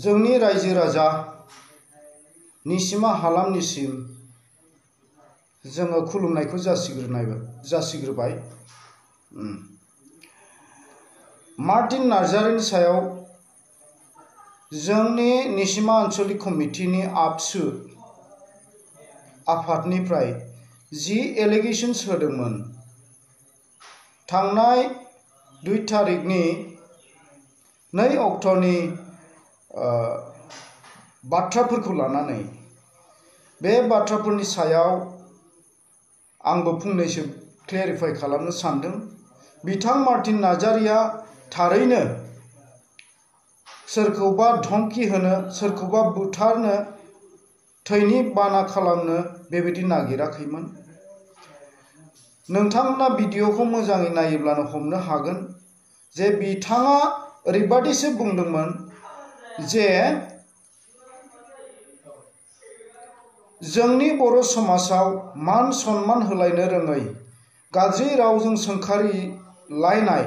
जोंनि रायजो राजा निसिमा हालामनिसिम जोङो खुलुमनायखौ जासिग्रोबाय। मार्टिन नार्जारिनि सायाव जोंनि निसिमा आन्चलिक कमिटिनि आबसु आफादनिफ्राय जि एलिगेशन्स होदोंमोन, थांनाय 2 तारिखनि 2 अक्ट'नि बाथ्राफोरखौ लानानै बे बाथ्राफोरनि सायाव आंबो फंनैसो क्लेरिफाइ खालामनो सानदों। बिथां मार्टिन नार्जारिया थारैनो सोरखौबा धमकी होनो, सोरखौबा बुथारनो, थैनि बाना खालामनो बेबायदि नागिराखैमोन। नोंथांमोना भिडिअखौ मोजाङै नायोब्लानो हमनो हागोन जे बिथाङा ओरैबादिसो बुंदोंमोन जे जोंनि बर' समाजाव मान सन्मान होलायनो रोङै, गाज्रि रावजों सोंखारिलायनाय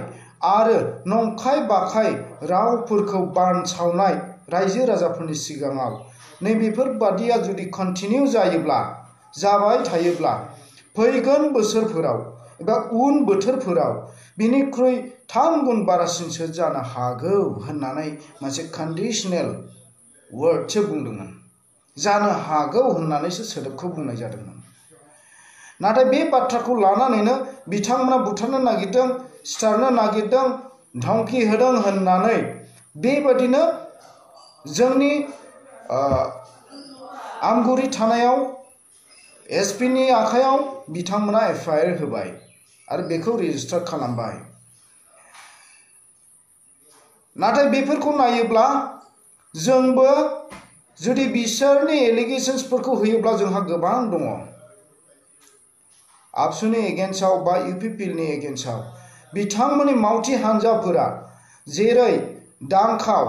आरो नंखाय बाखाय रावफोरखौ बानसावनाय रायजो राजाफोरनि सिगाङाव नैबेफोरबादिया जुदि कन्टिनिउ जाबाय थायोब्ला फैगोन बोसोरफोराव एबा उन बोथोरफोराव बिनिख्रुइ 3 गुन बारासिनसो जानो हागौ होननानै मोनसे कन्डिशनेल वर्डसो बुंदोंमोन। जानो हागौ होननानैसो सोदोबखौ बुंनाय जादोंमोन। नाथाय बे बाथ्राखौ लानानैनो बिथांमोना बुथारनो नागिरदों, सिथारनो नागिरदों, धमकी होदों होननानै बेबादिनो जोंनि आमगुरि थानायाव एसपिनि आखायाव बिथांमोना FIR होबाय आरो बेखौ रेजिस्टार खालामबाय। नाथाय बेफोरखौ नायोब्ला जोंबो जुदि बिसोरनि एलिगेशन्सफोरखौ होयोब्ला जोंहा गोबां दङ। आबसुनि एगेन्स्टआव बा UPPLनि एगेन्स्टआव बिथांमोननि मावथि हान्जाफोरा जेरै दांखाव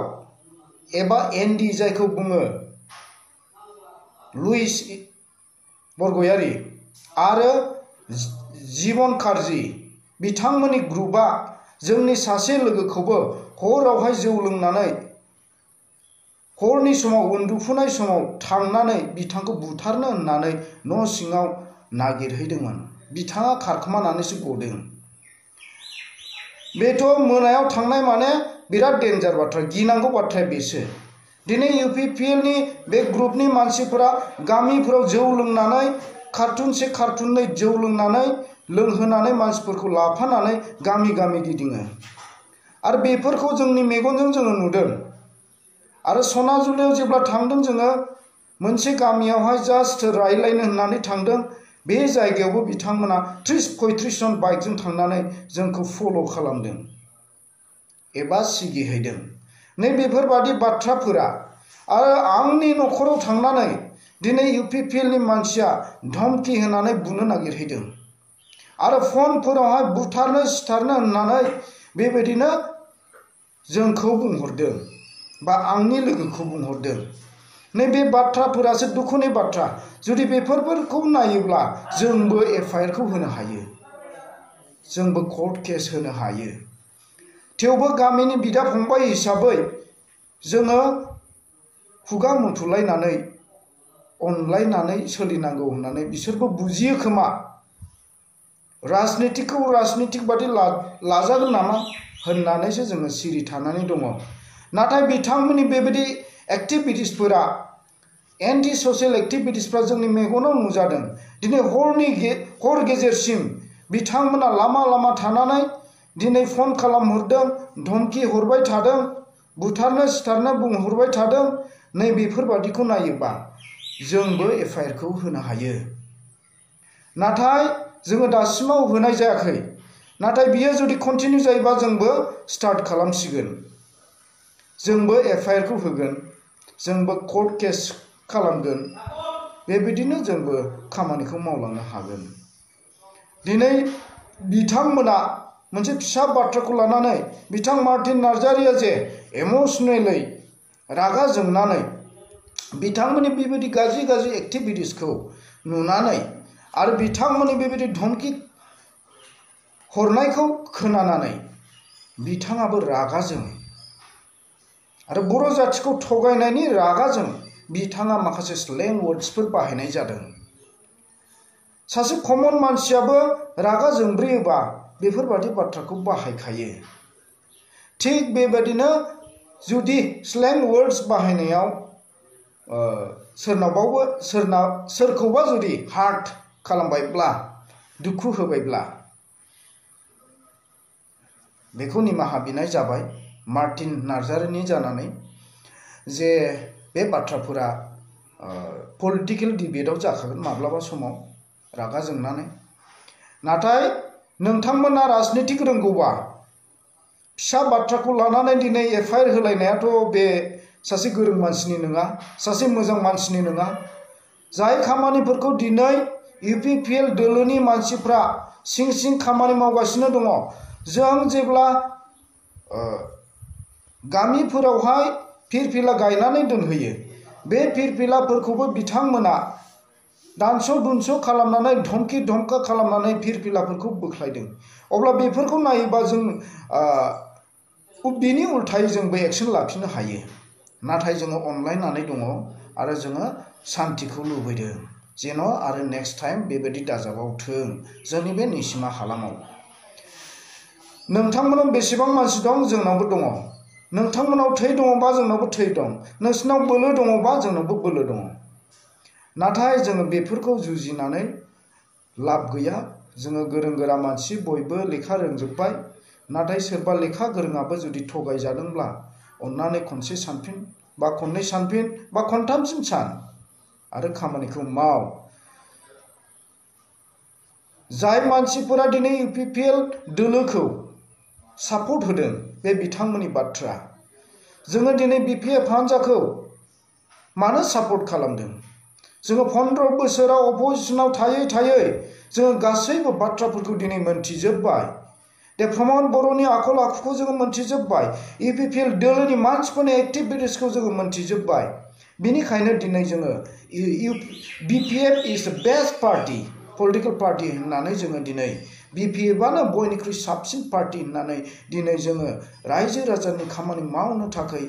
एबा ND जायखौ बुङो लुइस बरगयारि आरो जिबन कार्जि, बिथांमोननि ग्रुपआ जोंनि सासे लोगोखौबो हरावहाय जौ लोंनानै हरनि समाव उन्दुफुनाय समाव थांनानै बिथांखौ बुथारनो होननानै न' सिङाव नागिरहैदोंमोन। बिथाङा खारखोमानानैसो गदों। बेथ' मोनायाव थांनाय माने बिराद डेन्जार बाथ्रा, गिनांगौ बाथ्राया बेसो। दिनै UPPLनि बे ग्रुपनि मानसिफोरा गामिफोराव जौ लोंनानै कार्टुनसे कार्टुननै जौ लोंनानै लोंहोनानै मानसिफोरखौ लाफानानै गामि गामि गिदिङो आरो बेफोरखौ जोंनि मेगनजों जोङो नुदों। आरो सनाजुलियाव जेब्ला थांदों जोङो मोनसे गामियावहाय जास्ट रायलायनो होननानै थांदों, बे जायगायावबो बिथांमोना 30-35 जन बाइकजों थांनानै जोंखौ फल' खालामदों एबा सिगिहैदों। नैबेफोरबादि बाथ्राफोरा आरो आंनि न'खराव थांनानै दिनै UPPLनि मानसिया धमकी होनानै बुनो नागिरहैदों आरो फनफोरावहाय बुथारनो सिथारनो होननानै बेबायदिनो जोंखौ बुंहरदों बा आंनि लोगोखौ बुंहरदों। नैबे बाथ्राफोरासो दुखुनि बाथ्रा। जुदि बेफोरखौ नायोब्ला जोंबो FIR खौ होनो हायो, जोंबो कर्ट केस होनो हायो। थेवबो गामिनि बिदा फंबाय हिसाबै जोङो खुगा मुथुलायनानै अनलायनानै सोलिनांगौ होननानै बिसोरबो बुजियो खोमा। राजनितिखौ राजनितिक बादि लाजागोन नामा होननानैसो जोङो सिरि थानानै दङ। नाथाय बिथांमोननि बेबायदि एक्टिभिटिसफोरा, एन्टि ससियेल एक्टिभिटिसफ्रा जोंनि मेगनाव नुजादों। दिनै हर गेजेरसिम बिथांमोना लामा लामा थानानै दिनै फन खालामहरदों, धमकी हरबाय थादों, बुथारनो सिथारनो बुंहरबाय थादों। नै बेफोरबादिखौ नायोबा जोंबो FIR खौ होनो हायो। नाथाय जोङो दासिमाव होनाय जायाखै। नाथाय बियो जुदि कन्टिनिउ जायोबा जोंबो स्टार्ट खालामसिगोन। जोंबो FIR खौ होगोन, जोंबो कर्ट केस खालामगोन। बेबायदिनो जोंबो खामानिखौ मावलांनो हागोन। दिनै बिथांमोना मोनसे फिसा बाथ्राखौ लानानै बिथां मार्टिन नार्जारिया जे इमसनेलै रागा जोंनानै बिथांमोननि बेबायदि गाज्रि गाज्रि एक्टिभिटिसखौ नुनानै आरो बिथांमोननि बेबायदि धमकी हरनायखौ खोनानानै बिथाङाबो रागा जोङो आरो बर' जातिखौ थगायनायनि रागाजों बिथाङा माखासे स्लें वर्ड्सफोर बाहायनाय जादों। सासे कमन मानसियाबो रागा जोंब्रेयोबा बेफोरबादि बाथ्राखौ बाहायखायो। थिग बेबादिनो जुदि स्लें वर्ड्स बाहायनायाव सोरखौबा जुदि हार्ट खालामबायब्ला, दुखु होबायब्ला, बेखौ निमाहा बिनाय जाबाय मार्टिन नार्जारिनि जानानै, जे बे बाथ्राफोरा पलिटिकेल डिबेटआव जाखागोन माब्लाबा समाव रागा जोंनानै। नाथाय नोंथांमोना राजनितिक रोंगौबा फिसा बाथ्राखौ लानानै दिनै एफआइआर होलायनायाथ' बे सासे गोरों मानसिनि नङा, सासे मोजां मानसिनि नङा। जाय खामानिफोरखौ दिनै इउपिपिएल दोलोनि मानसिफ्रा सिं सिं खामानि मावगासिनो दङ। जों जेब्ला गामिफोरावहाय फिरफिला गायनानै दोनहैयो, बे फिरफिलाफोरखौबो बिथांमोना दानस' दुनस' खालामनानै धमकि धमका खालामनानै फिरफिलाफोरखौ बोख्लायदों। अब्ला बेफोरखौ नायोबा जों बिनि उल्थायै जोंबो एक्सन लाफिननो हायो। नाथाय जोङो अनलायनानै दङ आरो जोङो सान्तिखौ लुबैदों, जेन' आरो नेक्स्ट टाइम बेबायदि दाजाबावथों जोंनि बे निसिमा हालामाव। नोंथांमोनाव बेसेबां मानसि दं, जोंनावबो दङ। नोंथांमोनाव थै दङबा जोंनावबो थै दं। नोंसिनाव बोलो दङबा जोंनावबो बोलो दङ। नाथाय जोङो बेफोरखौ जुजिनानै लाब गैया। जोङो गोरों गोरा मानसि बयबो लेखा रोंजोब्बाय। नाथाय सोरबा लेखा गोरोङाबो जुदि थगायजादोंब्ला अन्नानै खनसे सानफिन, बा खननै सानफिन, बा खनथामसिम सान आरो खामानिखौ माव। जाय मानसिफोरा दिनै इउपिपिएल दोलोखौ सापर्ट होदों, बे बिथांमोननि बाथ्रा। जोङो दिनै बिपिएफ हान्जाखौ मानो सापर्ट खालामदों? जोङो 15 बोसोराव अपोजिशनाव थायै थायै जोङो गासैबो बाथ्राफोरखौ दिनै मोनथिजोब्बाय। दे प्रमद बर'नि आखल आखुखौ जोङो मोनथिजोब्बाय। इउपिपिएल दोलोनि मानसिफोरनि एक्टिभिटिसखौ जोङो मोनथिजोब्बाय। बिनिखायनो दिनै जोङो बिपिएफ इज द बेस्ट पार्टि, पलिटिकेल पार्टि होननानै जोङो दिनै बिपिएफआनो बयनिख्रुइ साबसिन पार्टि होननानै दिनै जोङो रायजो राजानि खामानि मावनो थाखाय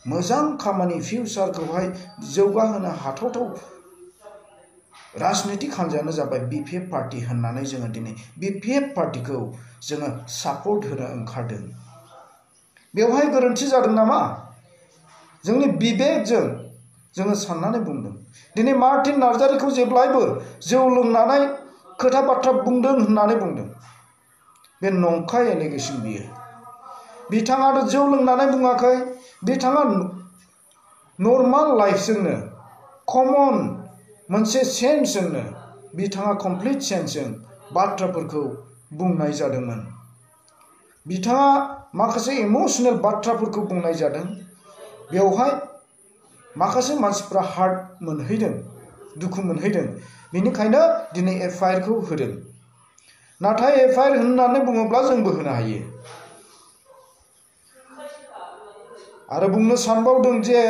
मोजां खामानि फिउचारखौहाय जौगाहोनो हाथावथाव राजनितिक हान्जायानो जाबाय बिपिएफ पार्टि होननानै जोङो दिनै बिपिएफ पार्टिखौ जोङो सापर्ट होनो ओंखारदों। बेवहाय गोरोन्थि जादों नामा? जोंनि बिबेकजों जोङो साननानै बुंदों। दिनै मार्टिन नार्जारिखौ जेब्लायबो जौ लोंनानै खोथा बाथ्रा बुंदों होननानै बुंदों। बे नंखाय एलिगेसन बियो। बिथाङाथ' जौ लोंनानै बुङाखै। बिथाङा नर्माल लाइफजोंनो, कमन मोनसे सेन्सजोंनो बिथाङा कमप्लिट सेन्सजों बाथ्राफोरखौ बुंनाय जादोंमोन। बिथाङा माखासे इमोसनेल बाथ्राफोरखौ बुंनाय जादों। बेवहाय माखासे मानसिफ्रा हार्ट मोनहैदों, दुखु मोनहैदों। बेनिखायनो दिनै एफआइआरखौ होदों। नाथाय एफआइआर होननानै बुङोब्ला जोंबो होनो हायो। आरो बुंनो सानबावदों जे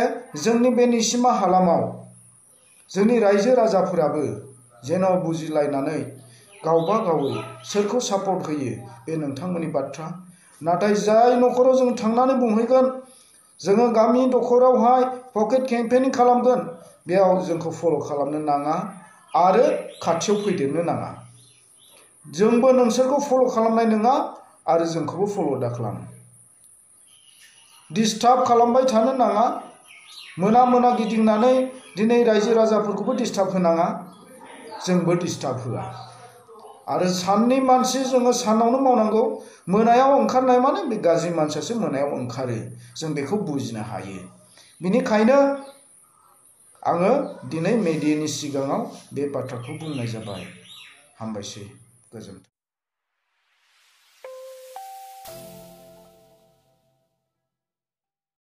जोंनि बे निसिमा हालामाव जोंनि रायजो राजाफोराबो जेन' बुजिलायनानै गावबा गावै सोरखौ सापर्ट होयो बे नोंथांमोननि बाथ्रा। नाथाय जाय न'खराव जों थांनानै बुंहैगोन, जोङो गामि दखरावहाय पकेट केम्पेनिं खालामगोन, बेयाव जोंखौ फल' खालामनो नाङा आरो खाथियाव फैदेरनो नाङा। जोंबो नोंसोरखौ फल' खालामनाय नङा आरो जोंखौबो फल' दा खालाम। डिस्टार्ब खालामबाय थानो नाङा। मोना मोना गिदिंनानै दिनै रायजो राजाफोरखौबो डिस्टार्ब होनाङा। जोंबो डिस्टार्ब होआ। आरो साननि मानसि जोङो सानावनो मावनांगौ। मोनायाव ओंखारनाय माने बे गाज्रि मानसियासो मोनायाव ओंखारो। जों बेखौ बुजिनो हायो। बिनिखायनो आङो दिनै मेडियानि सिगाङाव बे बाथ्राखौ बुंनाय जाबाय। हामबायसै। गोजोन्थों।